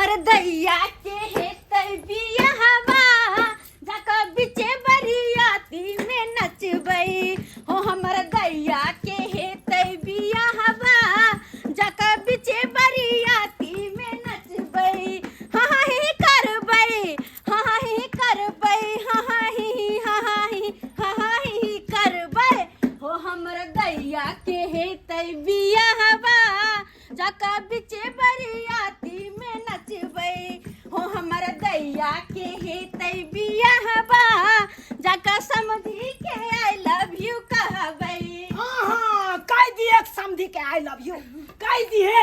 हमर दैया के हेतै बियाहवा, जाकऽ बिचे बरियाती में नचबै। हो हमर दैया के हेतै बियाहवा, जाकऽ बिचे बरियाती में नचबै। हाँ हाँ ही करबै, हाँ हाँ ही करबै, हाँ हाँ ही, हाँ हाँ ही, हाँ हाँ ही करबै। हो हमर दैया के हेतै बियाहवा, जाकऽ बिचे बरियाती में नचबै। हो हमर दैया के हेतै बियाहवा, जाकऽ समधी के I love you कहबै। हाँ हाँ, कह दिए समधी के I love you कह दिए।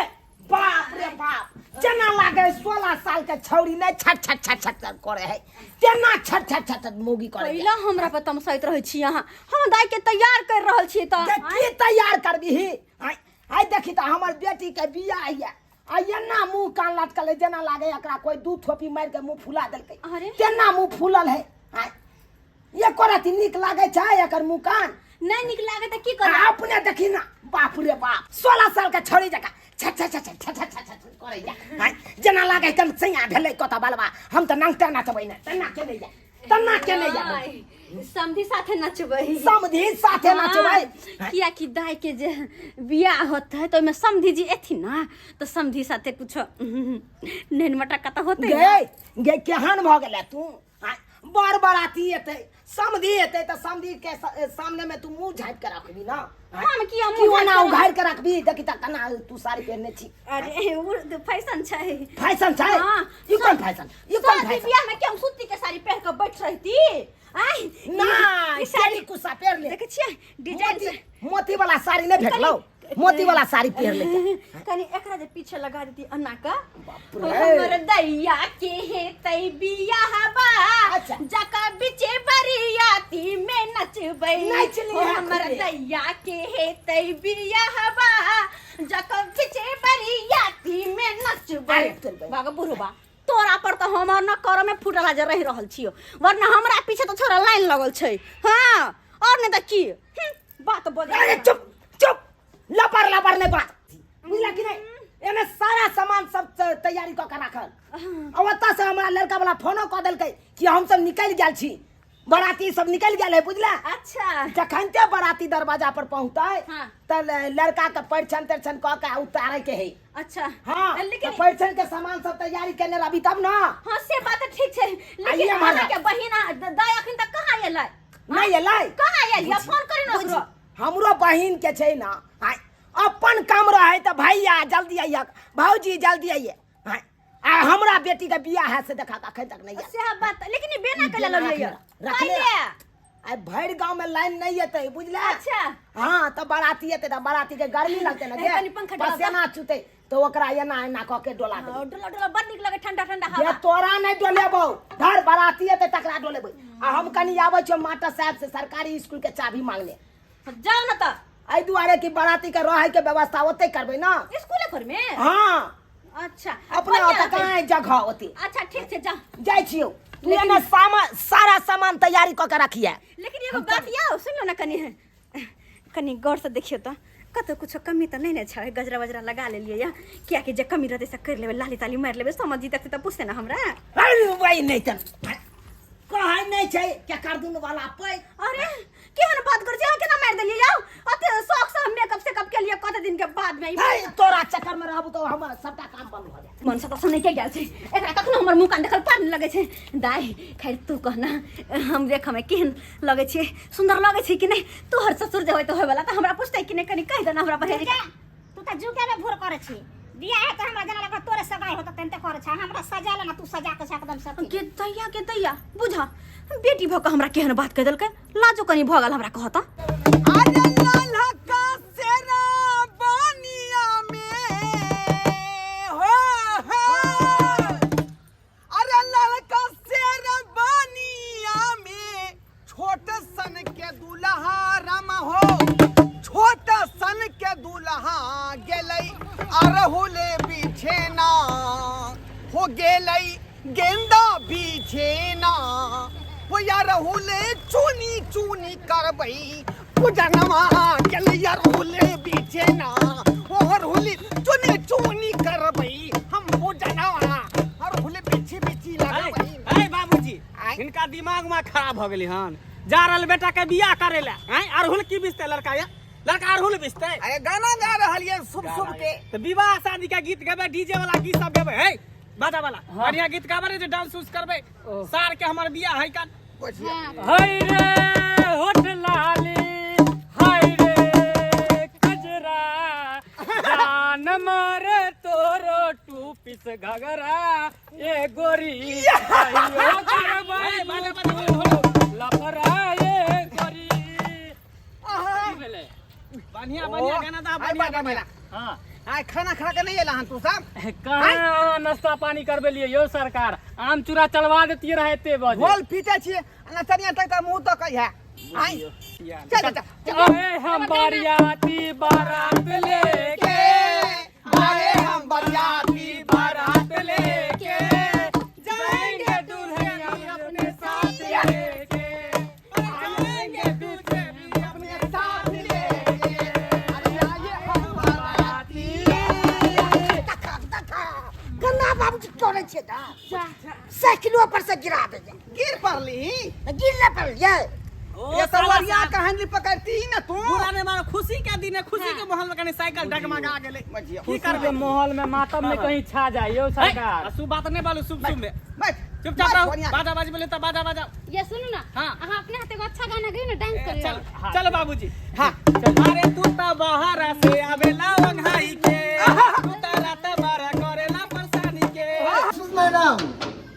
बाप रे बाप, जेना लागे 16 साल के छौड़ी नहीं छट छट छट छट छट करे है, तेना छट छट छट छट मोगी करे है। पहिला हमरा पर तमसाइत रहै छी अहाँ, हम दाइ के तैयार कर रहल छी तऽ। के की तैयार करबी? आय आय देखी तऽ हमर बेटी के बियाह है आ एना मुंह कान लटकल है जेना लागे एकरा कोई दू थोपी मारि के मुंह फुला देलकै। अरे। तेना मुंह फूलल है। आय एको रति नीक लागे छै एकर मुंह कान? नहि नीक लागे तऽ की करब? आ अपने देखी ना, बाप रे बाप, 16 साल के छौड़ी जकाँ छट छट छट छट छट छट छट करै जा। आय जेना लागे कन सैया भेलै कतऽ बलबा, हम तऽ नंगटे नचबै ने, तेना के नहि जा, तेना के नहि जा। आय, समधी साथे नचबै। समधी साथे नचबै। हाँ, कियाकि दाइ के जे बियाह होतै तऽ ओहिमे समधी जी एथिन ना, तऽ समधी साथे कुछो नेन मटक्का तऽ होतै ना। गे गे केहन भऽ गेलै तू? आँय, बर बराती एतै, समधी एतै तऽ समधी के सामने में तू मुंह झाँपि के रखबी ना? आँय? हम किया मुंह की ओना झाँपि के उघारि के रखबी? देखी तऽ केना तू साड़ी पहिरने छी। अरे उ तऽ फैशन छै। फैशन छै? हाँ। ई कोन फैशन? ई कोन शादी फैशन? बियाह में के हम सूती के साड़ी पहिर के बैठ रहती? आँय, ना, ई साड़ी केली कुसा पहिर ले। देखै छियै डिजाइन से। मोती वाला साड़ी नहि भेटलौ? मोती वाला साड़ी पहिर ले। कनी एकरा जे पीछे लगा देती अन्ना का। बाप रे। हमर दैया के हेतै बियाहबा, अच्छा। जका बिचे बरियाती में नचबै। नाचि लिहे हो हमर खूबे। दैया के हेतै बियाहबा, जका बिचे बरियाती में नचबै। अरे, चल बे। बाबा बुढ़बा, तोरा पर तऽ हमर न कर में फूटल जे रहि रहल छियो, वरना हमरा पीछे तऽ छोरा लाइन लगल छै। हाँ, और नहीं तऽ की? बात बजै। अरे चुप चुप, लपर लपर नहीं बात, बुझला कि नहीं? एने सारा सामान सब तैयारी कऽ के राखल। आ ओतऽ से हमरा लड़का वाला फोनो कऽ देलकै कि हम सब निकलि गेल छी, बराती सब निकलि गेल है, बुझला? अच्छा। जखनते बराती दरवाजा पर पहुँचतै हाँ। तऽ लड़का के परिछन तरिछन कऽ के उतारे के है। अच्छा। हाँ, लेकिन तऽ परिछन के सामान सब तैयारी केने रहबी तब ना। हाँ, से बात तऽ ठीक छै, लेकिन आइए महाराज। अहाँ के बहिन दाइ अखन तक कहाँ एलै? नहि एलै? कहाँ एल? या फोन करी ना ओकरो। हमरो बहिन के छै ना, आइ अपन काम रहे तऽ भैया जल्दी आइए, भौजी जल्दी आइए। आइ, आ हमरा बेटी के बियाह है से देखा अखन तक नहीं आयल। से बात, लेकिन ई बेना के बेना लेलियै? रखने कैले? आइ भरि गांव में लाइन नहीं एतै, बुझला? अच्छा। हाँ, तऽ बाराती एतै तऽ बाराती के गर्मी लगतै ने, ए, कनी पंखा डोला। पसेना चुतै तऽ ओकरा एना एना कऽ के डोला देबै। हाँ, डोला डोला बड़ नीक लगे, ठंडा ठंडा जे हवा। तोरा नहीं डोलेबौ, धर बाराती एतै तकरा डोलेबै। आ हम कनी आबै छियौ मास्टर साहब से सरकारी स्कूल के चाभी मांगले। जाउ ना तऽ। एहि दुआरे कि बाराती के रहै के व्यवस्था ओतै करबै ना। स्कूले पर में? हाँ। अच्छा। अपना बढ़िया ओतऽ रहतै। कहाँ जगह ओते। अच्छा ठीक छै, जाउ। जाइ छियौ। तू एने सारा सामान तैयारी कऽ के रखिए। लेकिन एगो बात यौ सुनियौ ना, कनी कनी गौर से देखियौ तऽ कतौ कुछो कमी तऽ नहि ने छै? गजरा वजरा लगा लेलियै या? कियाकि जे कमी रहतै से करि लेबै, लाली ताली मारि लेबै, समझ जी तक तऽ पूछतै ने हमरा। अरे वही नहि तऽ कहै नहि छै केकर दुनू वाला पै। अरे केहन बात करै छी अहाँ, केना मारि देलियै यौ? अते शौक से हम मेकअप सेकअप केलियै कते दिन के बाद में। हे, तोरा चक्कर में रहबू तऽ हमर सबटा काम बंद भऽ जायत। मन से तऽ सुनै के गेल छै, एकरा कखनो हमर मुँह कान देखल पार नहि लगै छै। दाइ खैर तू कहना, हम देखऽ में केहन लगै छियै, सुन्दर लगै छै कि नहि? तोहर ससुर जे होय तऽ होयवला तऽ हमरा पुछतै कि नहि? कनि कहि देना हमरा बहिन। तू तऽ जुगे में भूर करै छी, बियाह हेतै हमरा जेना लगै तोरे सगाई होतै तेनते करै छै, हमरा सजा ले ना तू सजा के छै एकदम सब। के दैया, के दैया, बुझा बेटी भऽ कऽ हमरा केहन बात कहि देलकै, लाजो कनि भऽ गेल हमरा कहता। अरे ललका सेरा बानिया में हो हो, अरे ललका सेरा बानिया में छोट सन के दुल्हा रम हो, छोट सन के दुल्हा गेलै अरहुले बिछेना हो, गेलै गेंदा बिछेना हो, अरहुले चुनी चुनी करबै पूजनवा गेलै अरहुले बिछेना हो, अरहुले चुनी चुनी करबै हम पूजनवा। साला दिमाग में खराब हो गेली हन। जा रहल बेटा के बियाह करे ला, हैं? अरहुल की बिचते लड़का, या लड़का अरहुल बिचते। अरे गाना गा रहल ये शुभ शुभ के। तो विवाह शादी के गीत गेबे, डीजे वाला गीत सब गेबे। हे बाजा वाला बढ़िया गीत गाबे रे, जे डांस उस करबे। सार के हमर बियाह है कान। हाय रे होठ लाली, हाय रे कजरा, जान मारे तोरो टू पीस घगरा, ए गोरी आइयो करबै लफड़ा ए गोरी। की भेलै? बढ़िया बढ़िया गाना दा, आइ बढ़िया बाजा बढ़िया। वाला। हाँ। आइ खाना खा के नहीं एला हन तू सब? कहाँ नाश्ता पानी करबे लिए यौ सरकार, आम चूड़ा चलवा देतिए रहे एते बजे। ढोल पीटे छियै आ नचनिया तक त मुंह तकै है। आइ चल चल चल। अरे हम बरियाती बारात लेके, आए हम बरियाती बारात लेके जाएंगे दुल्हन अपने साथ लेके, जाएंगे दुल्हन अपने साथ लेके। अरे आए हम बरियाती। देखा देखा गन्ना बाबूजी करै छियै तऽ साइकिलो पर से गिरा दैया। गिर पड़ली। गिर नहि पड़लियै। ओ ये साला तलवारिया का हैंडल पकड़ती ही ना तू। बुरा नहीं मानो, खुशी के दिन है, खुशी के माहौल में कनी साइकिल डगमगा गेलै। बजियो। की खुशी करबै? के माहौल में मातम में कहीं छा जाए यौ सरकार। शुभ बात नहीं बालू, शुभ शुभ में बैठ चुपचाप बैठ रहो। बढ़िया। बाजा बाजी बोले तो बाजा बाजा। ये सुनू ना। हाँ। अहाँ अपने हाथे एगो अच्छा गाना गाइयो ना, डांस करियो। चल चल बाबूजी। हाँ अरे तू तो बाहर से आवेला वंघाई के, तू तो रात बारा करेला परेशानी के। मैडम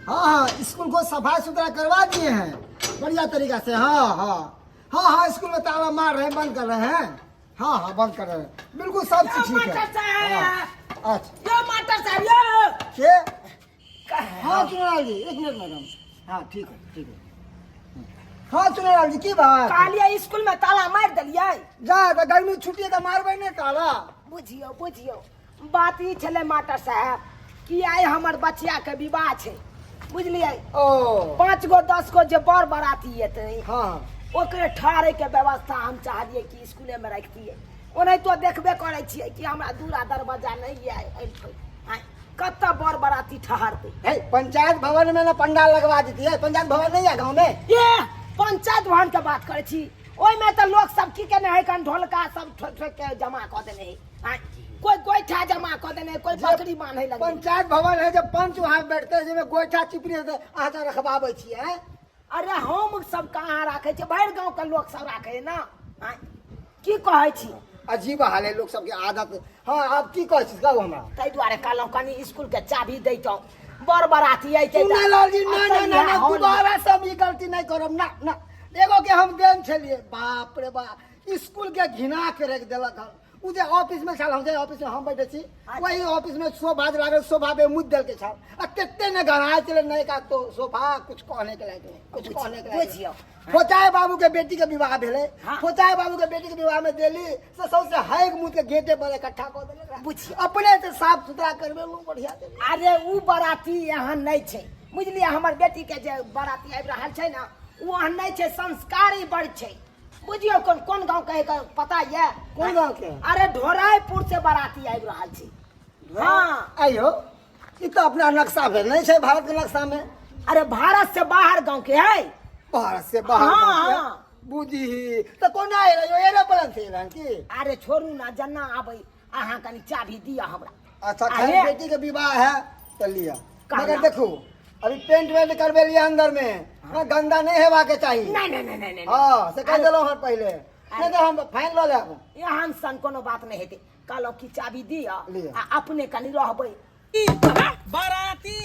हाँ हाँ स्कूल को सफाई सुथरा करवा दिए हैं बढ़िया तरीका से। हाँ हाँ हाँ हाँ स्कूल में ताला मार रहे हैं, बंद कर रहे हैं। हाँ हाँ बंद कर रहे हैं, बिल्कुल सब चीज ठीक है। हाँ, अच्छा यो मास्टर साहब यो के हाँ चुनालाल जी एक मिनट मैडम। हाँ ठीक है ठीक है। हाँ चुनालाल जी की बात? कहलियै स्कूल में ताला मारि देलियै। जा तऽ गर्मी छुट्टी है तऽ मारबै नहि ताला। बुझियौ बुझियौ बात ई छलै मास्टर साहब कि आइ हमर बचिया के विवाह छै, बुझलियै? ओ 5 गो 10 गो जे बर बराती एतै, हाँ ओकरे ठहरे के व्यवस्था हम चाहलियै कि स्कूले में रखतियै। ओनाहितो देखबे करै छियै कि हमरा दूरा दरवाजा नहि यऽ, कतऽ बर बराती ठहरतै? है पंचायत भवन में ना पंडाल लगवा देती है। पंचायत भवन नहीं है गाँव में? ये पंचायत भवन के बात करै छी, ओहिमे तऽ लोक सब की केने है कन ढोलका सब ठोकि ठोकि के जमा कऽ देने है। आँय, कोई गोइठा जमा कऽ देने है, कोई बकरी बान्हे लगे। पंचायत भवन है जब पंच वहाँ बैठते हैं, जिसमें गोइठा चिपड़ी होते अहाँ सब रखवाबै छियै, हैं? अरे हम सब कहाँ राखै छियै, भरि गाँव के लोक सब राखै है ना। आँय, की कहै छी? अजीब हाल है लोक सबके आदत। हाँ आब की कहै छी कहू हमरा। ताहि दुआरे कहलहुँ कनि स्कूल के चाभी दैतहुँ, बर बराती अइतै तऽ- चुनालाल जी ना ना ना ना हॉल में। दोबारा सब ई गलती नहीं करब ना ना। एगो के हम देन छलियै, बाप रे बाप स्कूल के घिना के रख देलक हन। उ जे ऑफिस में छल, हम जे ऑफिस में हम बैठे छी वही ऑफिस में सोफा जे लागल, सोफा पे मुद देलके छल आ कते ने गड़ाय छलै नहीं का तो सोफा कुछ कहने के लायक नहीं, कुछ कहने के लायक नहीं। बुझियौ। फोचाय बाबू के बेटी के विवाह भेलै, हाँ। फोचाय बाबू के बेटी के विवाह में देली से सबसे हैग मुद के गेटे पर इकट्ठा कऽ देलक रहे। बुझियौ। अपने से साफ सुथरा करबेलहुँ बढ़िया से। अरे उ बराती यहाँ नहीं छै, बुझलियै? हमर बेटी के जे बराती आबि रहल छै ने उ एहन नहि छै, संस्कारी बड़ छै, बुझियौ। कोन कोन गाँव के है पता ये? कोन गाँव के? अरे ढोराईपुर से बराती आबि रहल छै। हाँ आइयो ई तऽ अपना नक्शा भेल नहीं छै भारत के नक्शा में। अरे भारत से बाहर गाँव के है। भारत से बाहर हाँ, गाँव के? हाँ। बुझी तऽ कोना एलै एरोप्लेन से एलै की? अरे छोड़ू ना, जना आबै अहाँ कनि चाभी दिअ हमरा। अच्छा अरे। खैर बेटी के विवाह है तो लिया, कहला। मगर देखू अभी पेंट वेंट करबे लिया अंदर में, हाँ, गंदा नहीं हेबा के चाहिए। नहीं नहीं नहीं नहीं नहीं हाँ से कह देलहुँ हन पहले, नहीं तो हम फाइन लऽ लेब। एहन सन कोनो बात नहीं हेतै। कहलहुँ कि चाभी दिअ लिअ। आ अपने कनि रहबै। बाराती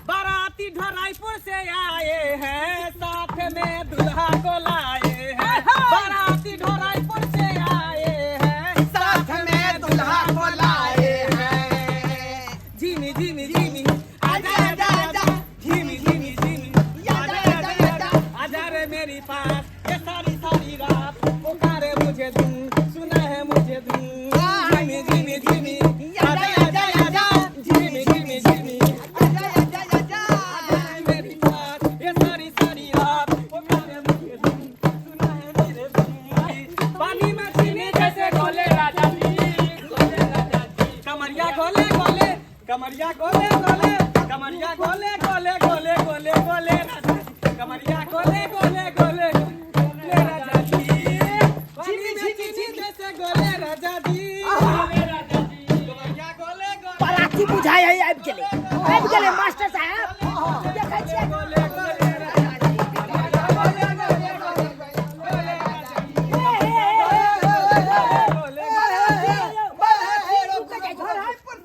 बाराती ढोराईपुर से आए हैं, साथ में दुल्हा को लाए हैं। बाराती ढोराईपुर से आए हैं, साथ में दुल्हा को लाए हैं। झिमी झिमी झिमी आजा आजा आजा, झिमी झिमी झिमी आजा आजा आजा, आजा रे मेरी पास ये सारी सारी रात पुकारे मुझे धुन, सुना है मुझे धुन। झिमी झिमी झिमी आजा आजा आजा, झिमी झिमी झिमी आबि गेलै मास्टर साहेब, देखै छियै।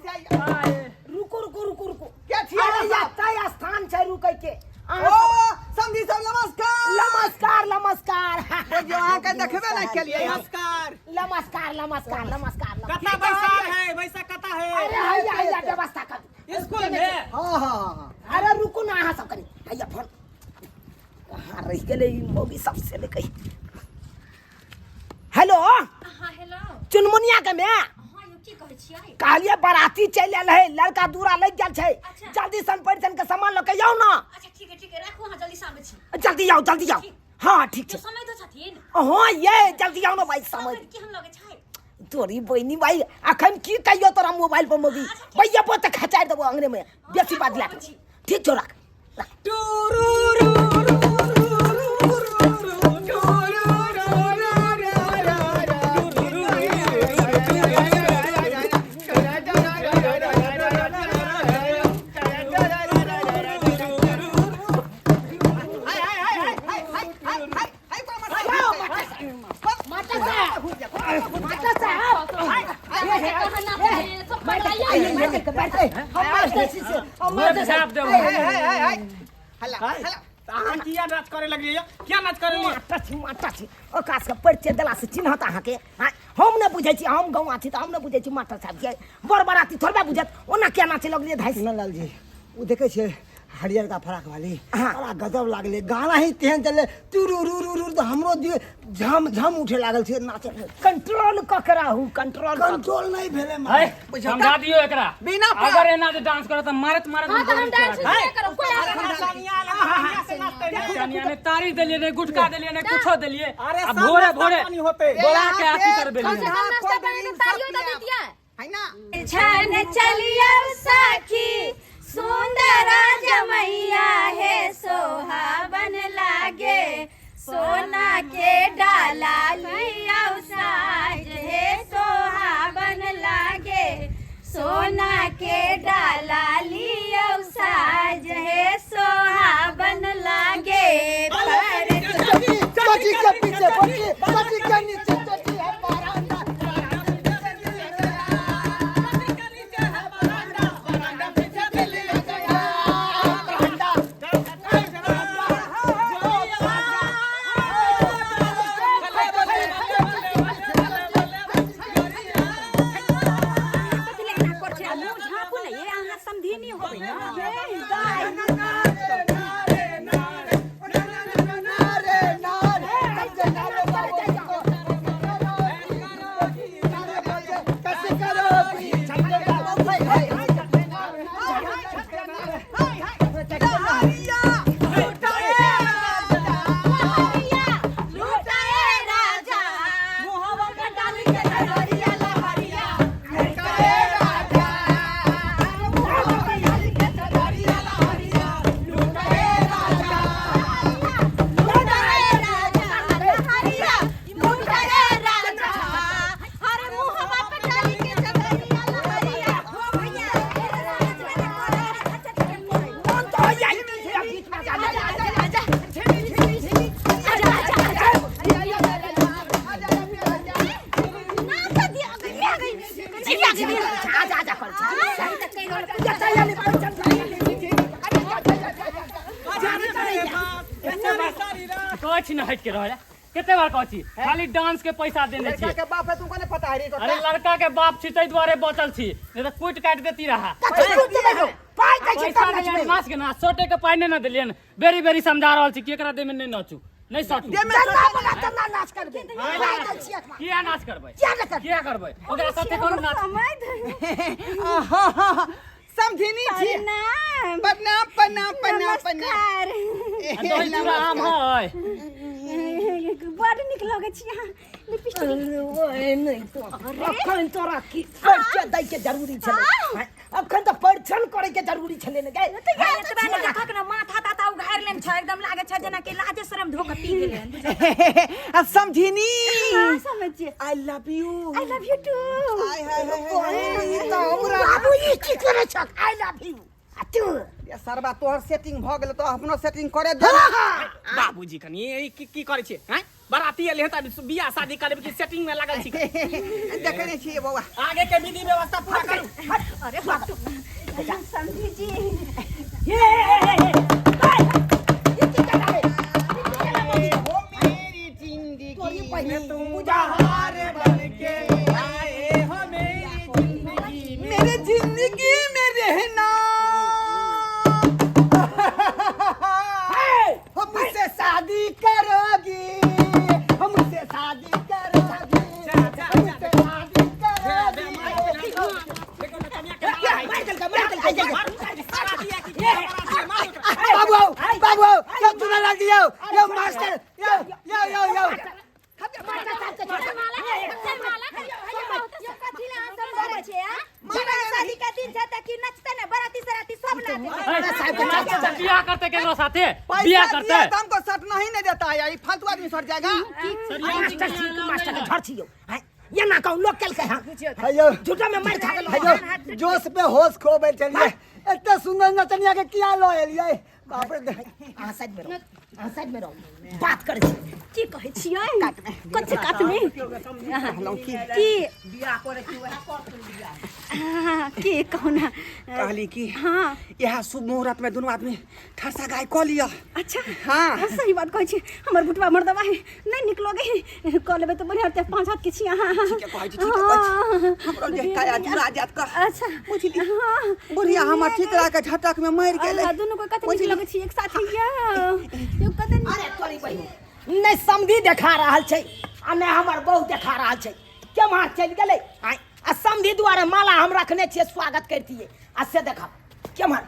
रुको रुको रुको रुको। के छियै? अरे एतै स्थान छै रुकै के। अहाँ ओ सब- समधी सब, नमस्कार। नमस्कार नमस्कार। जो अहाँके देखबे नहि केलियै। नमस्कार। नमस्कार नमस्कार नमस्कार। कता बैसार है? बैसा कता है? अरे हैया हैया व्यवस्था कर स्कूल में। हाँ हाँ हाँ। अरे रुकू ना अहाँ सब कनी। हैया फोन कहाँ रहि गेलै? ई मौगी सबसे ले कही। हेलो। हाँ, हेलो। चुनमुनिया के माय। हाँ यौ, की कहै छियै? कहलियै बराती चलि आयल है, लड़का दूरा लागि गेल छै। अच्छा। जल्दी सन परिछन के सामान लऽ के आउ ना। अच्छा, ठीक है ठीक है, राखू, अहाँ जल्दी से आबै छी। जल्दी आउ, जल्दी आउ। हाँ, ठीक जो छै। समय तो छथिन? हाँ ये, जल्दी आउ ना भाई। समय समय केहन लगै छै? तोरी बहिनी भाई, अखन की कहियो तोरा मोबाइल पर मोगी भैया पोत खचारि देबो अंगने में। बेसी बात ला। ठीक छौ, राख राख। मास्टर साहब, मास्टर साहब, हम मास्टर छी से हम मास्टर झाप देबो। हल्ला हल्ला। अहाँ किया नाच करे लगलियै? किया नाच करे लगलियै? मास्टर छी, मास्टर छी। ओकरा सबके परिचय देलासँ चिन्हत अहाँके? आँय, हम नहि बुझै छी, हम गौआँ छी तऽ हम नहि बुझै छी मास्टर साहब के। बर बराती थोड़बे बुझत। ओना किया नाचे लगलियै धाइस? लाल जी, ओ देखै छियै हरियरका फराक वाली? हाँ। बड़ा गजब लागलै गाना ही, तेहन चललै तुरु रु रु रु, तऽ हमरो दिल झम झम उठे लागल छै नाचे। कंट्रोल कऽ के राहू, कंट्रोल कऽ के। कंट्रोल नहि भेलै। है, समझा दियो एकरा। बिना अगर एना जे डांस करत तऽ मारत मारत। हाँ, तऽ हम डांस नहि करब, कोई आगे चनिया ने तारी देलिए, ने गुटखा देलिए, ने कुछो देलिए। अरे आ सब भोरे नाश्ता भोरे पानी होते। बोला के अथी करबे। कम से कम नाश्ता पानी के तारियो दऽ दितियै। है ना? छन चलियौ सखी, सुंदर जमैया हे सोहावन लागे, सोना के डाला लियौ साज हे सोहावन लागे, सोना के डाला लियौ साज हे सोहावन लागे पर। चची के पीछे बच्ची, चची के नीचे चची है बरांडा। कथी लए एना करै छै? मुँह झाँपू ने ये, अहाँ समधिनी होबै ने। लूटाए राजा मुहवा पे डाल के लहरिया लहरिया, लूटाए राजा लहरिया, लूटाए राजा, अरे मुहवा पे डाल के लहरिया लहरिया। हो भैया, मन तो होइया ई बीच में जा जा। आजा आजा आजा आजा आजा। ना तो दिया गई गई। चिल्ला चिल्ला जा जा जा कर। जा जा जा परिचय। कहै छी ने हटि के रहै। कते बार कहै छी, खाली डांस के पैसा देने लड़का छी। के बाप है, तुमको नहीं पता है रे? अरे लड़का के बाप छी ताहि दुआरे बचल छी, नहीं तऽ कुटि काटि देती रहा। कथी कुट देबै हौ? पाइ दै छी पैसा तब नहि नचबै। नाच के ना सोटे के पाइ नहि ने देलियनि। बेरी बेरी समझा रहल छी कि एकरा देह में नहि नाचू, नहि सटू। चन्दा बना, चन्दा नाच करबै। पाइ दै छी अखना। किया नाच करबै? किया नहि करबै? किया करबै? ओकरा साथे करू नाच। समझिनी छी। प्रणाम। प्रणाम प्रणाम प्रणाम प्रणाम। नमस्कार। आ दही चूड़ा आम है? बड नीक लगै छी अहाँ, लिपस्टिक। ओए नहि तो अखन तोरा की परिचय दै के जरूरी छलै? अखन तऽ परिछन करे के जरूरी छलै ने गै। एतबा ने देखक ने, माथा ताथा उघारि लेने छ, एकदम लागै छ जेना कि लाजे शरम धो के पी गेलै हन। अब समझिनी। हाँ, समझ छियै। I love you. I love you too. हाय हाय हाय हाय। बाबू, ई की करै छक? I love you. आ तू ये सरबा तोहर सेटिंग भ गेल तो अपनो सेटिंग करे दे बाबूजी कनी ई की की करै छियै हैं बराती एलै हन तऽ बियाह शादी करबै कि सेटिंग में लागल छी देखे नहीं छियै बौआ आगे के विधि व्यवस्था पूरा करू अरे बाप समधी जी हे हे हे हे हे ई की कर रे हो मेरी जिंदगी तोरी बहिनी तुम बहार बन के आए हो मेरी जिंदगी में मेरे जिंदगी में रहना हमसे शादी करोगी हमसे शादी करोगी हमसे शादी करोगी मार देलकै मार देलकै बाबू आओ बाबू आओ यो चुना लाल जी यो यो मास्टर यो यो यो यो बियाह करते केकरो साथे बियाह पैसा करते दिया तो हमको सट नहीं नहीं देता है ये फालतू आदमी सट जाएगा मास्टर छी तू मास्टर के झड़ छी यौ हैं ये ना कहूं लोग केलकै हन हेयो झूठा में मार खा गेलौ हेयो जोश पे होश खो बैठलिए एते सुंदर नचनिया के किया लो एलिए बाप रे अहाँ साइड में रहो अहाँ साइड में रहो बात करै छी की कहै छियै कथी कातमे की बियाह करे की वएह करतै बियाह हाँ, की कहू ना कहली कि हाँ इएह शुभ मुहूर्त में दुनू आदमी ठरसा गाय कऽ लिअ अच्छा हाँ। हाँ, सही बात कहै छी हमर बुटवा मर्दवा है नहीं निक लगे है कऽ लेबै तऽ बढ़िया होतै पाँच हाथ के छी अहाँ ठीके कहै छी, ठीके कहै छी। हमरो जे काया जुड़ा जायत कह अच्छा बुझली हाँ बुढ़िया हमर ठीक रह के झटक में मरि गेलै आ, दुनू के कते नीक लगै छी एक साथ या यो कते नीक अरे तोरी बहिन नहि समधी देखा रहल छै आ नहि हमर बहू देखा रहल छै केम्हर चलि गेलै आँय आ समधी दुआरे माला हम रखने छियै स्वागत करितियै आ से देखा केम्हर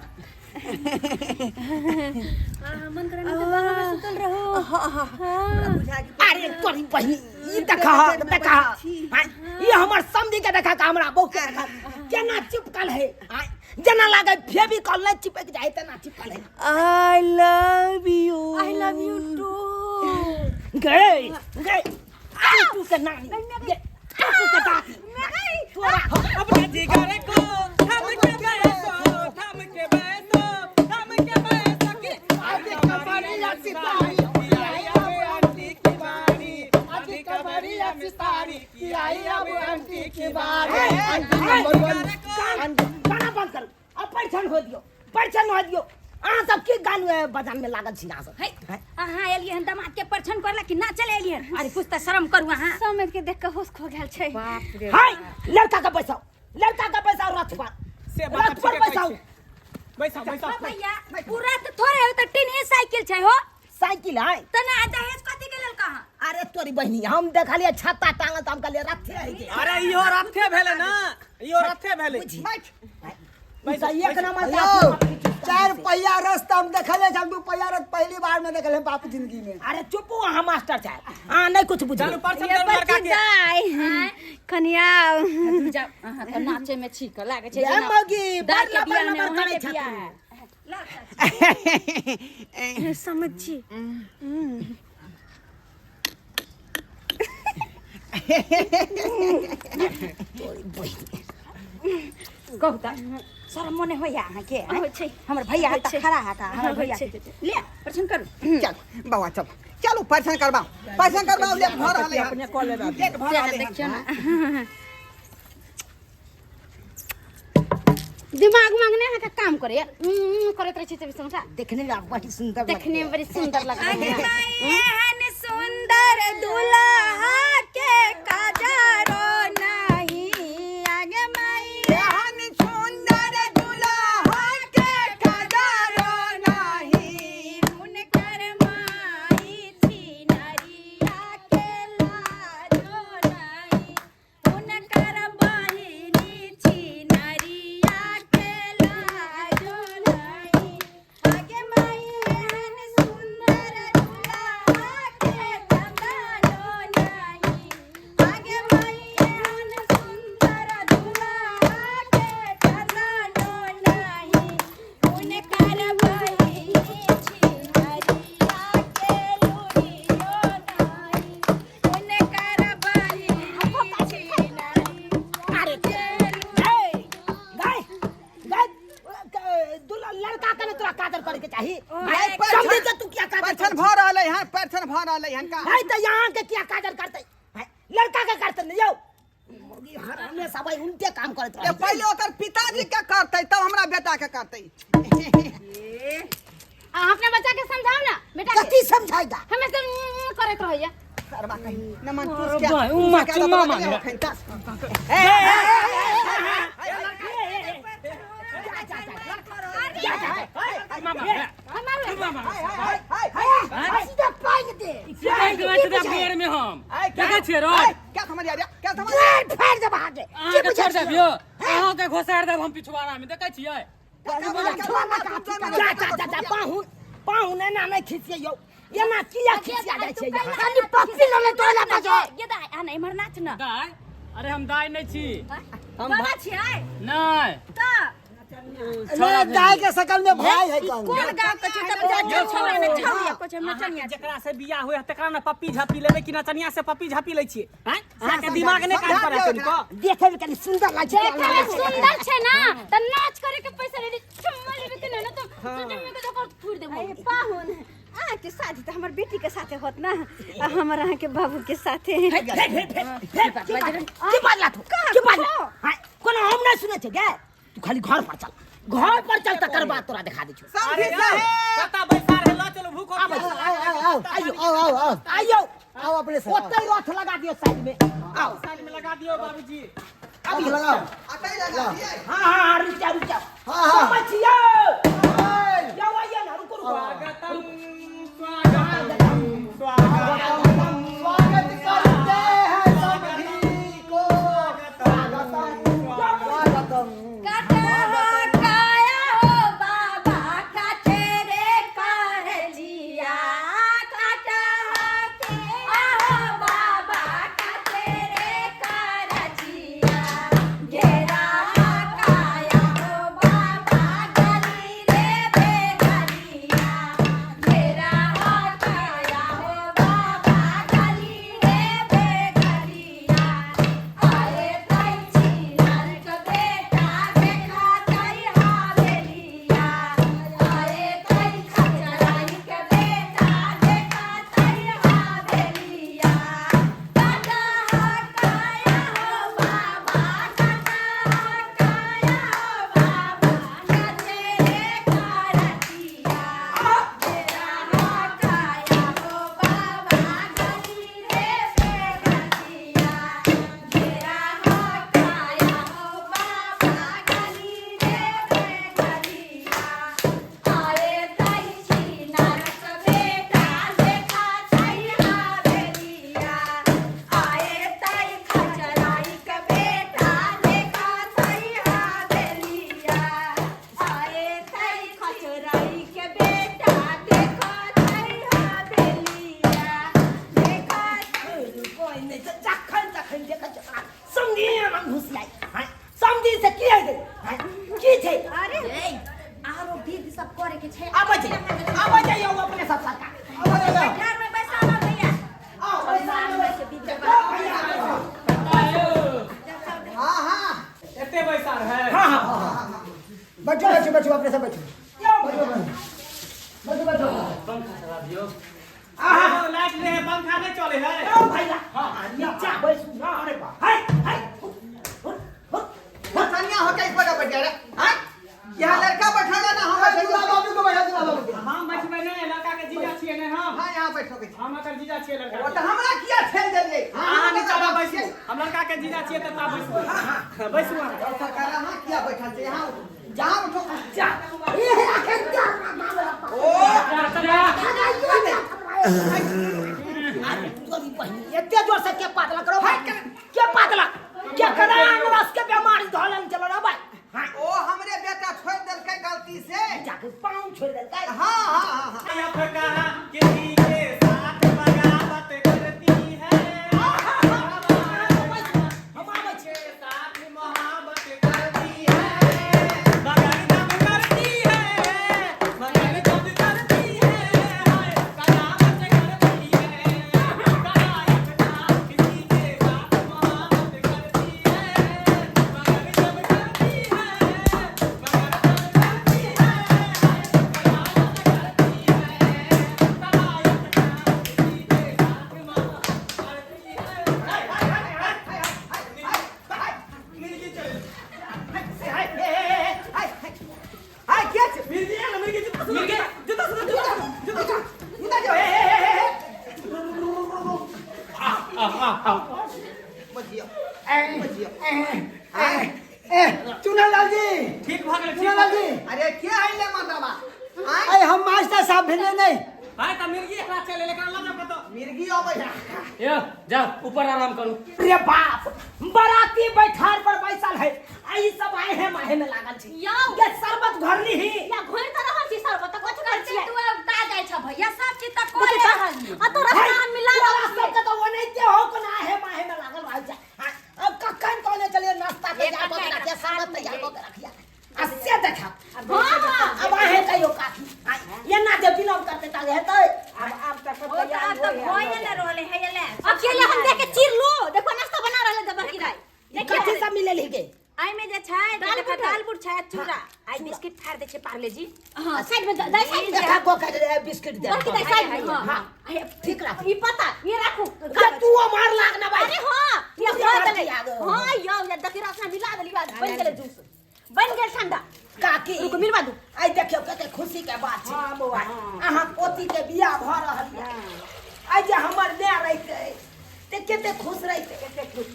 मन करे ना तऽ बाहर में सुतल रहो हाँ अरे तोरी बहिन ई देखा देखा आँय, ई हमर समधी के देखा के हमरा बहू के देखा केना चिपकल है आँय, जेना लागे फेविकॉल नहि चिपक जाय तेना चिपकल है I love you I love you too गए गए तू के नानी गे, तू के दादी तोरा अपने जिगर को थम के बैठो थम के बैठो थम के बैठो कि आदि कमरिया सितारी की आई अब आंटी की बारी आदि कमरिया सितारी की आई अब आंटी की बारी आंटी नंबर वन गाना बंद करू अब परिछन हो दियो परिछन हो दियो अहाँ सब की गान बजान में लागल छी अहाँ सब है अहाँ एलियै हन दमाद के परछन करला कि ना चले एलियै हन अरे कुछ तऽ शरम करू अहाँ समझ के देख के होश खो गेल छै हाय लड़का के बैसाउ लड़का के बैसाउ रथ पर से बात रथ पर ठीके कहै बैसाउ छियै। बैसाउ बैसाउ ओ भैया पूरा तऽ थोड़े हो तऽ टीन साइकिल छै हो साइकिल है तऽ ना दहेज कथी के लेल कहाँ अरे तोरी बहिनी हम देखलियै छत्ता टांगल तऽ हम कहलियै रथे है के अरे इहो रथे भेलै ना इहो रथे भेलै ई तऽ एक नंबर यौ के चार पहिया रस्ता हम देखले छल दू पहिया रथ पहली बार में देखले बाप जिंदगी में अरे चुपू अहाँ मास्टर साहब अहाँ नहीं कुछ बुझबै चलू परछन ये करू लड़का बच्ची के दाइ कनिया अहाँ तऽ नाचे में छी के लागै छै ये जेना मौगी दाइ बड़ के लबर बियाह में लबर अहाँके करै छथुन। बियाह है। समझ छी कहू तऽ शरम मोने होइया अहाँके आँय? होइ छै। हमर भैया होइ तऽ छै। खड़ा हता हमर होइ भैया छै। ले परछन करू चल बौआ चल चलू परिछन करबाउ परिछन करबाउ लेट भऽ रहलै हन अपने कऽ लेबै लेट भऽ रहलै हन देखियौ ने दिमाग मांगने अहाँके काम करे करैत रहै छी चौबीस घंटा देखने में बड़ी सुंदर देखने में बड़ी सुंदर लग रही है एहन सुंदर दुल्हा के काजरो नहीं आगे माई एहन सुंदर दुल्हा के कदरो नाही हुनकर माई छिनरिया के लाजो नहीं हुनकर बहिनी छिनरिया के लाजो नहीं आगे माई एहन सुंदर दुल्हा के कदरो नहीं लड़का के ने तोरा काजर करे के चाही। भाई, समझी के तू किया काजर परछन भऽ रहलै हन, परछन भऽ रहलै हन का। भाई तऽ यहाँ के किया काजर करतै? भाई, लड़का के करतै ने यौ। मुर्गी हरामे सब उनके काम करैत ए, रहै। पहिले ओकर पिताजी के करतै तब हमरा बेटा के करतै। अहाँ अपना बच्चा के समझाओ ना बेटा के। कथी समझाएगा? हमेशा करैत रहैया। सरबा कहीं नमन पूछ के भाई, उम्मा, पूछ के चुम्मा तो मांगे। अखन तक। सीधा पाइन दे। बेर में हम देखै छियै रोड। क्या समझ आ क्या समझ फाड़ फाड़ दे भागे। अहाँके छोड़ देब यौ, अहाँके घोसारि देब हम पिछुआरा में, देखै छियै? जा जा जा जा, पाहुन पाहुन एना नहि खिसियै यौ, एना किया खिसिया जाइ छै यहाँ? खाली पप्पी लले तोरा बजो। ये दाइ आ ना इम्हर नाच ना। दाइ? अरे हम दाइ नहि छी। हम बाबा छियै? नहि। तऽ ले दाई के शकल में भाई है कौन? कोन गाँव के छै तब जा जा छौड़ा ने छौड़ा कुछ हम नचनिया अहाँके जेकरा से बियाह होय तकरा ने पप्पी झापी लेबै कि नचनिया से पप्पी झापी लै छियै? आँय, अहाँके दिमाग नहि काज करै कनिको? देखे में कनी सुंदर लागै छै। देखे में सुंदर छै ना त नाच करे के पैसा लेली, चुम्मा लेबे के ना तो चुम्मा के देखो फूर देबो। अरे पाहुन, अहाँके शादी तऽ हमर बेटी के साथे होत ना, आ हमर अहाँके बाबू के साथे। फेर फेर फेर फेर की बाजला तू? की बाजला? हाँ, कोनो हम नहि सुनै छै गे। तू खाली घर पर चल, घर पर चल, तकर बाद तोरा देखा दै छियौ। समझी अरे साहेब। कतऽ बैसार है, लऽ चलू भूख। आबै। आओ आओ आओ। आइयो। आओ आओ आओ। आइयो। आओ अपने से आओ। ओतै रथ लगा दियौ साइड में, आओ। साइड में लगा दियौ बाबूजी। अभी लगाओ। अतै लगा दियै। हाँ हाँ हाँ, रुक जाओ रुक जाओ। हाँ, हाँ। समझ छियौ यौ, आइयो ना, रुको रुको। स्वागतम स्वागतम स्वागतम। स्वागत करते हैं सभी को, स्वागतम स्वागतम। काया हो बाबा काटे रे करजिया, काटा के हो बाबा काटे रे करजिया, घेरा काया हो बाबा गली रे बेगलिया, घेरा काया हो बाबा गली रे बेगलिया, आए ताई छिनार के बेटा देखा ताई हवेलिया, आए ताई खचराई के बेटा देखा ताई हवेलिया, काटा काया हो बाबा, काटा काया हो बाबा, नाचे रे करतिया, तेरा काया हो बाबा गली रे बेगलिया, घेरा काया हो बाबा गली रे बेगलिया, आए ताई छिनार के बेटा देखा ताई हवेलिया, आए ताई खचराई के बेटा देखा ताई हवेलिया, आए ताई खचराई के बेटा देखा ताई हवेलिया, देखा। कोइ नहि छै, जखन जखन देखै छै तोरा समधी हम घुसियाइ। हाँ, समधी से की हेतै? हाँ, की छै? अरे आरो विध सब करे के छै। आबै छै, आबै छै यौ अपने सब सरकार। घर में बैसाना भैया। आओ, बैसार में बैस। विध। भैया, हाँ हाँ। एते बैसार है? हाँ हाँ। बैठो बैठो बैठो, अपने से बैठो। यौ बैठो बैठो बैठो। पंखा चला दियौ। आहा, लाइट नहि है, पंखा नहि चलै है। यौ भैया, हाँ, नीचा बैसू ना। अरे बा, हाय हाय, नचनिया होके इस पर बैठ गया रे। हाँ, यहाँ लड़का बैठेगा ना हम बैठेंगे। दूल्हा बाबू को बैठा, दूल्हा बाबू को। हम बैठबै नहि, लड़का के जीजा छियै ने हम। हाँ, यहाँ बैठोगे। हम एकर जीजा छियै लड़का वो के। तो हमरा किया ठेल देलियै? अहाँ नीचा मे बैसू, हम लड़का के जीजा छियै तऽ ता बैसू, बैसू अहाँ। सरकार अहाँ किया बैठल छै? यहाँ उठो, जहाँ उठो। जा। ए अखन क्या ओ अरे तोरी बहिनी, एते जोर से के पातला करो भाई? के पातला के करा? रस के बीमारी धलन चलो रे भाई। हाँ। ओ हमरे बेटा छोड़ देलकै गलती से। जाके पाँव छोड़ देलकै। हाँ हाँ हाँ हाँ। अब कहा किसी के साथ बगावत करती है, हम आबै छी। के साथ मोहब्बत करती है, मगर जब करती है, मगर जब करती है, हाय कयामत करती है। कहा किसी के साथ मोहब्बत करती है, मगर जब करती है, मगर जब करती है, हाय भेलै नहि। हाय त मिर्गी एकरा चले लेकर लऽ जाओ कतौ। मिर्गी अबै है। यो जाओ ऊपर आराम करू। रे बाप, बराती बैठार पर बैसल है आ ई सब आए हैं माहे में लागल छी। यौ। ये शरबत घरली ही। या घोर त रहल छी शरबत त कथि करै छियै? तू अब ता जाइ छ भैया, सब चीज त बुझै करे छ? रहल आ तोरा है, सामान मिला तोरा रहल छियै। सबके तो ओनाहिते हो कोना आहे माहे में लागल रहल छै। हाँ, अब कखन कहने चलिए नाश्ता तैयार कऽ के रखिया, शरबत तैयार कऽ के रखिया। आ से देखा। हाँ। अब आहे कहियो काकी। हाँ, एना जे विलम्ब करते तऽ हेतै। आब तक ओ त आब त भइए ने रहले है ले। अकेले हम देख के चिर लो, देखो नाश्ता बना रहले दबा की राय। कथी सब मिलल ही गे? आई में जे छै दाल देखा बुट। दाल बुट छै चूड़ा आई बिस्किट फाड़ दे छै पार्ले जी। हां, साइड में दाई, साइड में देखा को के बिस्किट दे। बड़की दाई साइड में। हां हां, ठीक राख। ई पता ये राखू। के तू मार लाग ना भाई। अरे हां, ये तू खा मार देले। के आगो। हां यौ, ये देखी रसना मिला देली बाद बन गेलै जूस, बन गेल ठंडा। काकी रुको मिलवा दू। आई देखियो कते खुशी के बात छै। हां बौआ, हां। अहाँ पोती के बियाह भ रहल ये। आई जे हमर माय रहिते ते कते खुश रहिते। कते खुश,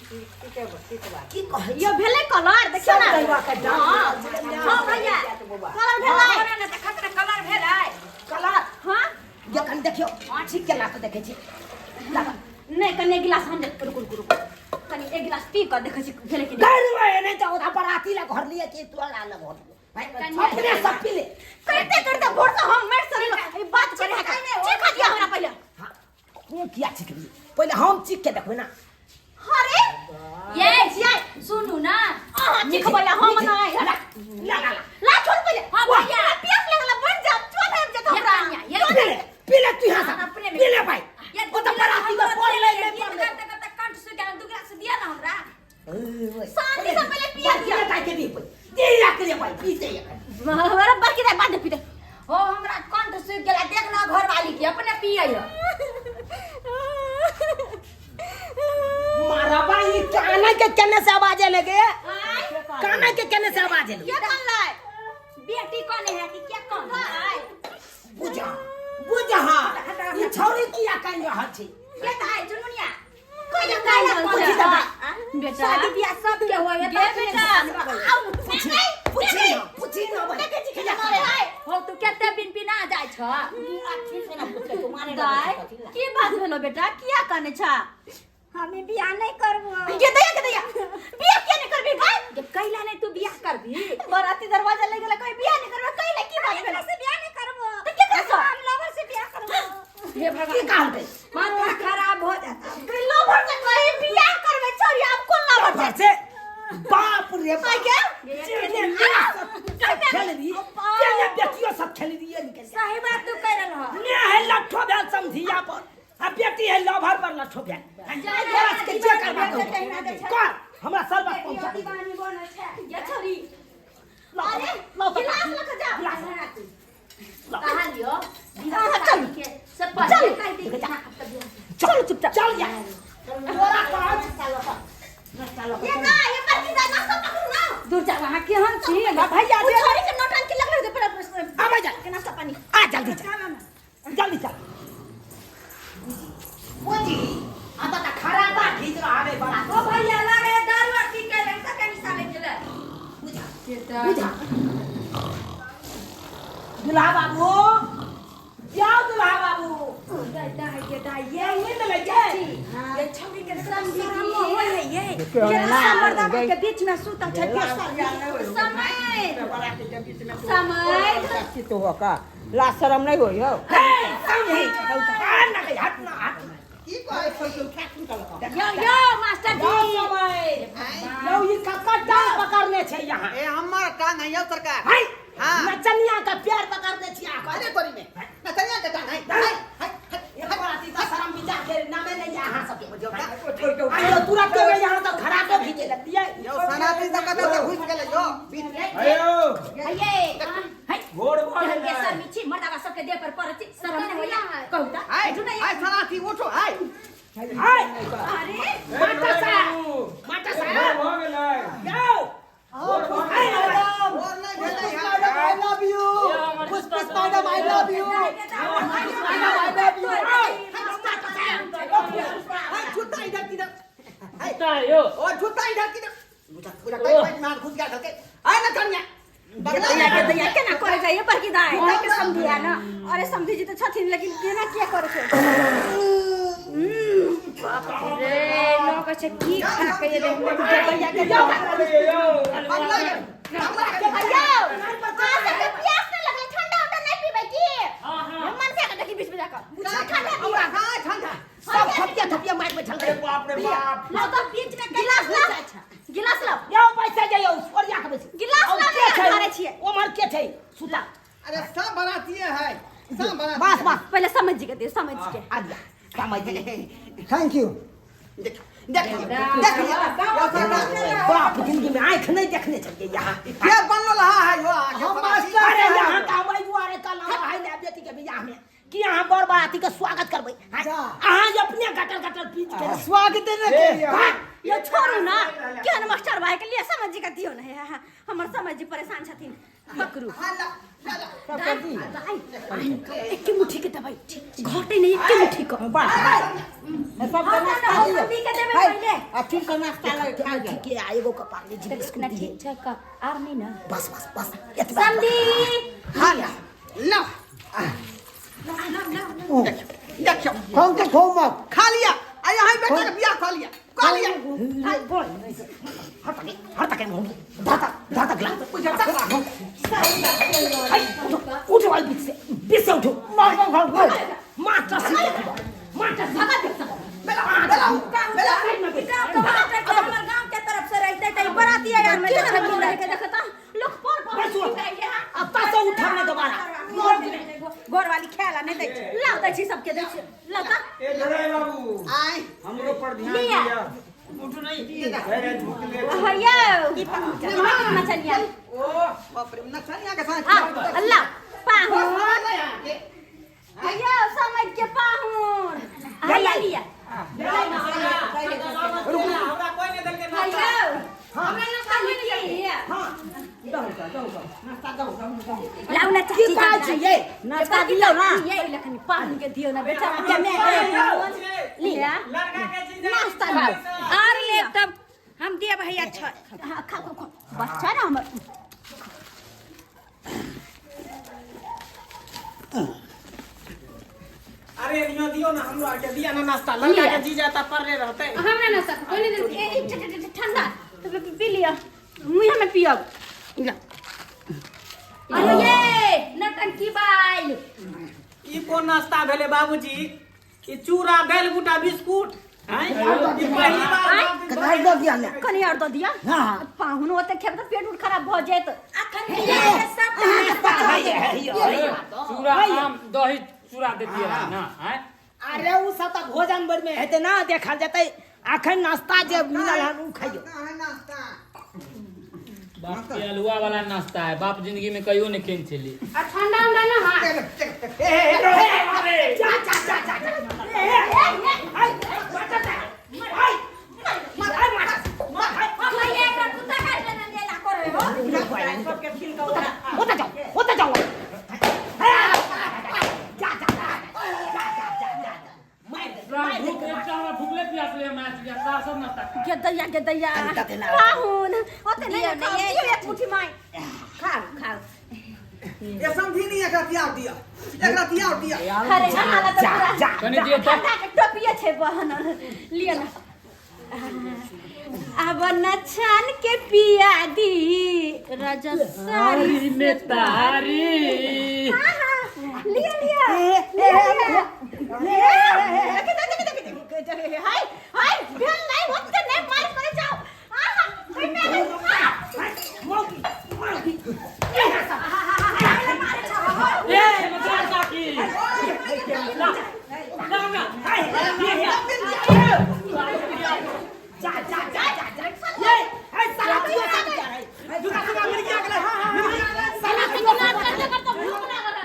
ठीके ठीक बात। की कहै यो भेलै कलर देखियो ना। सब गलवा के डाल हां देल छै। हां भैया, बौआ। कलर भेलै। हां ने त खतरा कलर भेलै। कलर। हां ये कन देखियो, ठीक केला के देखै छी। नहीं कने गिलास हम दे, रुक रुक रुक, कनी एक गिलास पी के देखै छी भेलै कि नहीं। गरवा नहीं तो ओधा बराती ला घर लिए कि तोरा ला घर लिए। भाई, अपने सब पी ले। करते करते भोर से हम मर सरे ई बात करे है चीखा दिया हमरा पहले। हां, तू किया चीखबी? पहले हम चीख के देखबै ना। अरे ये ये सुनू ना, अहाँ चीखबै हम नहीं। ला ला ला ला छोड़ पहले। हां भैया, प्यास लगल बन जा, चोट आबि जेत हमरा। ये पी ले, पी ले तू यहाँ से। अपने में। पी ले भाई। ये ओ तो बराती में पड़ ले ले पड़ ले। करते करते कंठ सूख गेल, दू गिलास दिया ना हमरा। शांति से पहले पिया दिया। दाई के दी दे या के ले भाई, पीते ये। हमरा बड़की दाई बाद पीते। हो हमरा कंठ सूख गेल, देख ना घर वाली के अपने पियै। मारबा ई काना के केने से आवाज लगे? काना के केने से आवाज लगे? के कनलै? बेटी कने है कि के कन है? बुझा बुझा, ई छौरी किया कान रहल छै? के दाइ चुनमुनिया कोई कान रहल पूछी छै? तऽ भाई। बेटा शादी बियाह सब के होय है। गे बेटा, आउ पूछी पूछी ना, पूछी ना भाई। देखै छी केना मारे है। हो तू कते बिन पिना जाइ छ। दाई की बात भेलो बेटा, किया काने छा? हमे बियाह नहीं करबो। के दैया के दैया बियाह किया नहीं करबी भाई? जब कैला नहीं तू बियाह करबी? बराती दरवाजा ले गेला, कोई बियाह नहीं करबे कैला, की बात भेलो? से बियाह नहीं करबो। तो के करबो? हम लवर से बियाह करबो। हे भगवान, की कहलकै? माथा खराब हो जाता। लवर से कहे बियाह करबे छोरी, अब कोन लवर लवर से? बाप रे बाप, के जेने सब खेल रही, जेने बेटियो सब खेल रही है निकल। सही बात तू कह रहल हो। ने है लट्ठो भेल समधिया पर, आ बेटी है लवर पर लट्ठो भेल। तोरा के जे करबा के कर, हमरा शरबत पहुंचा दे। ये छोरी, अरे गिलास लख जा। कहा लियो हाँ, चल। के सब पहले कह दे। चल चुपचाप चल जा, तोरा कहत ये ना ये बड़की दाई नाश्ता पकड़ू ना। दूर जा वहां के हम छी भैया उ छोरी के नौटंकी लगले दे पर आबै जा। के नाश्ता पानी। आ जल्दी चल, जल्दी चल। पूजी आ त खराबा खींच रहा है बड़ा। ओ भैया लागे दारू आर पी के रंग के निशाने गेले। बुझा दुल्हा बाबू, जाओ दुल्हा बाबू। दाई के दाई ये नींद लग जाए। ये छौरी के शरम होय है ये ये मर्दा के बीच में सुता छै समय बराती के बीच में समय तो हो का ला शरम नहीं होय हो। हे समझी आ ना गई, हट ना हट ना। की कहै छै के उठा के निकाल यो यो मास्टर जाओ जी। समय लो, ये कक्का टांग पकड़ने छै यहाँ। ए हमर टांग है यौ सरकार। हाय हां, नचनिया का प्यार पकड़ने छी आ। अरे तोरी में नचनिया के टांग है। हाय हाय, एक बराती तो शर्म विचार के नामे नहीं है अहाँ सबके। छोड़ के आइयो तुरंत में यहाँ तो खराटो खींचे लगती है। यौ सनाती सब कते से घुस गेलै यौ बीच में। अयो हये हई गोड़ भऽ के गेलै। शर्मी छी मर्दावा सबके देह पर पड़ै छी, शरम नहीं होइया कहू त। हाय हाय सनाती उठो हाय। हाय अरे माता साहब, माता साहब भऽ गेलै। जाओ। हां मैडम, और नहीं भेलै। Madam I love you. Pushpa madam I love you. Madam I love you. हाय जूता इधर किधर? कुत्ता है यो। ओ जूता इधर किधर? बुझा बुझा कई पैंट मार घुस गया ढके। आय ना कन्या दैया के दैया केना करे जाइए बड़की दाई अहीं के समझी है ना। अरे समझी जी तो छथिन, लेकिन केना किया करे छै? बाप रे, लोग छै की खा के एलै? दैया के दैया, अहाँ सबके प्यास नहि लगलै? ठंडा उंडा नहि पीबै की? मन से के देखी, बीच में जाकर ठंडा हमरा पिया। हाँ, ठंडा। सब थपिया थपिया मारि बैठल रहे। बाप रे बाप। लाओ तो बीच में गिलास लाओ, गिलास लाओ। यौ, पैसा जाइयौ, ओरिया के बैस। गिलास और लाओ। के छै? धरे छियै। ओम्हर के छै सुता? अरे, सब बराती है, सब बराती। बस बस। पहिले समझ के दे, समझ के। आ गया समझ। Thank you. देख देख देख लिया। बाप, जिंदगी में आंख नहीं देखने चाहिए यहाँ। के बनल रहा है यो आगे? हम बराती। मास्टर। अरे, यहाँ का हम दुआरे का लावा है ना बेटी के बियाह में कि यहाँ बर बाराती के स्वागत करबै? हाँ? जा। अहाँ जे अपने गटल गटल पीच के स्वागत ने के लिए। यो छोड़ू ना, केहन मास्टर भाई के लिए। समझ के दियो ने। हाँ, हमर समझ जी परेशान छथिन। पकड़ू। हाँ, ला, ला, ला। दाई दाई, एके मुट्ठी के दवाई घटे नहीं, एके मुट्ठी के। बस। सब नाश्ता दियो के देबै पहिले। आ ठीक से नाश्ता लगे खा जा। ठीक है, एगो कपार लीजिए, बिस्कुट ना। दिए। ठीक छै, का आर नहीं ना? बस बस बस, एतबा। समधी। हाँ, ला, ला। देखियो। Thank you so much. खा लिया आ यहाँ बेटा के बियाह खा लिया, खा लिया। हर तक हर तक होंगी, धाता धाता ग्लास। उठो उठो भाई, बीच से बीच से उठो। मास्टर सी देखो, मास्टर सी। भगा देख सब। बेला बेला बेला। गांव के मास्टर के हमर गांव के तरफ से रहते त बराती यार में देखत के देखता लोग पर पर। बस उठ। अब से उठब नहीं दोबारा। गोर वाली खेला नहीं दै छै। लाओ, दै छी सबके, दै छी, लाओ त। ए धरे बाबू। आय। हमरो पर ध्यान लिया। दिया, उठू नहीं अरे, झुक ले। भैया मचलिया। ओ बाप रे, नचनिया के साथ। आ अल्लाह पाहुन, भैया समझ के पाहुन आइया लिया। हमरा कोई नहीं देलकै नाश्ता। भैया, हमरा नाश्ता नहीं दिया। लाओ ना चाची। की कहै छी ये? नाश्ता दियो ना ये लखनी पाहुन के दियो ना बेचारा के मैं लिया। लड़का के चीज नाश्ता लाओ। आर लेब तब हम दिए भैया छ। हाँ, खाओ खाओ खाओ, बच्चा ना हमर। अरे, नियो दियो ना, हमरो आके दिया ना नाश्ता। लड़का के जीजा ता परले रहते। हमरा नाश्ता कोई नहीं देलकै। ए, ए, ठंडा तो पी लिया, मुँह में पियब। अरे ये नटंकी बाइल। ई कोन नाश्ता भेलै बाबूजी? ई चूड़ा दालि बूटा बिस्कुट हैं? ई पहिली बार। कथाई दऽ दिया ने। कनी और दऽ दिया। हाँ। पाहुन ओते खेब तऽ पेट उट खराब भऽ जायत। अखन बियाह सब। चूड़ा आम दही चूड़ा देतियै रहै ना आँय? अरे, उ सब तऽ भोजन बेर में हेतै ना, देखल जेतै। अखन नाश्ता जे मिलल हन उ खइयौ। नाश्ता। बाप के अलुआ वाला नाश्ता है, बाप जिंदगी में कहियो नहीं खेन छली। आ ठंडा उंडा ना? हाँ। जा जा जा जा जा। ए, ए, ए, ए, मास्टर साहब, ए, ए, मास्टर, भैया, एकरा कुत्ता काटि लेने देला करे हो। सबके छीन के ओकरा। ओतऽ जाओ, ओतऽ जाओ। जा जा जा जा जा जा जा, मारि दे। पूरा भूख एकटा हमरा भूखले प्यास ले मैच गया सार सब नाश्ता खा। गेदैया गेदैया। कनी दे ना। पाहुन ओते नहीं दियौ ने, खाओ। ये- दियौ एक मुट्ठी माय, खाओ खाओ। ये समझी नहीं, एकरा तियार दिया, एकरा तियार दिया। अरे, अहाँ तऽ जा पूरा जा। कनी दियौ तऽ। ठंडा के टोपिए छै बहन, लिअ ना। अब नछन के पिया दी राजा सारी तारी में तारी। हाँ हाँ, लिया लिया लिया लिया। देखे देखे देखे देखे, हाय हाय, भेल नहीं होते नहीं, मार करे जाओ। आहा, कोई मेरे मौगी मौगी। ए मचान काकी ला ला ना। जा जा जा जा जा, ये ए साला दियो सब जा रहा है। जुगा जुगा मिल गया अगला। साला दियो सब। करते करते भूख लागल।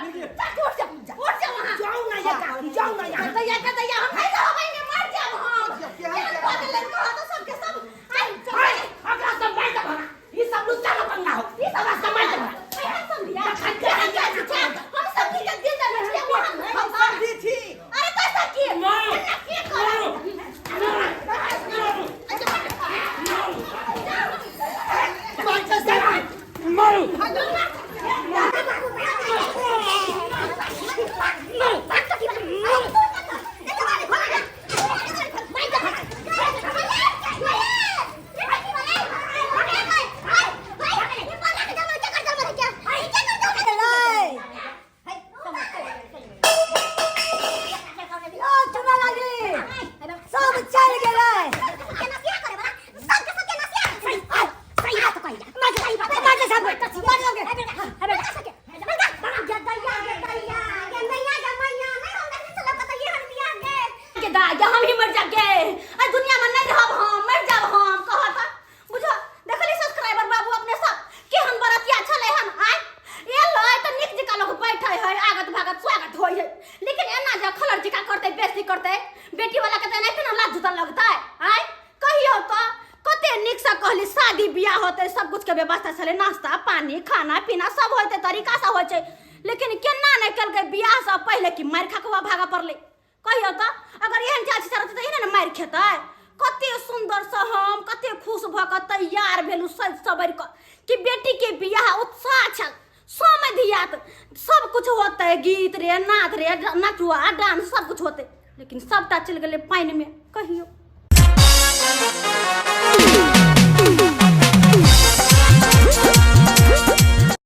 गे हम ही मर जाब गे, एहि दुनिया में नहीं रहब हम, मर जाब हम। कहत बुझो देखली सब्सक्राइबर बाबू अपने सब केहन बरतिया छलै हन। आय एलै तऽ नीक जकाँ लोक बैठे है, आगत भागत स्वागत होइ है, लेकिन एना जे खलर जकाँ करतै, बेइज्जती करतै बेटी वाला के, तऽ एनाहिते ने लाज जूता लगतै। आय कहियौ तऽ कते नीकसँ कहली, शादी बियाह होतै, सब कुछ के व्यवस्था छलै, नाश्ता पानी खाना पीना सब होइतै, तरीकासँ होइ छै, लेकिन केना नहि केलकै बियाहसँ पहिले कि मारि खा कऽ भागऽ पड़लै। कहियौ तऽ अगर एहन चाची रहतै तऽ एहने ने मारि खेतै। कते सुन्दरसँ हम कते खुश भऽ कऽ तैयार भेलहुँ, सजि सवरि कऽ कि बेटीके बियाह, उत्साह छल, समय धियात सब कुछ होतै, गीत रे नाच रे नचुआ डांस सब कुछ होतै, लेकिन सबटा चलि गेलै पानिमे। कहियौ।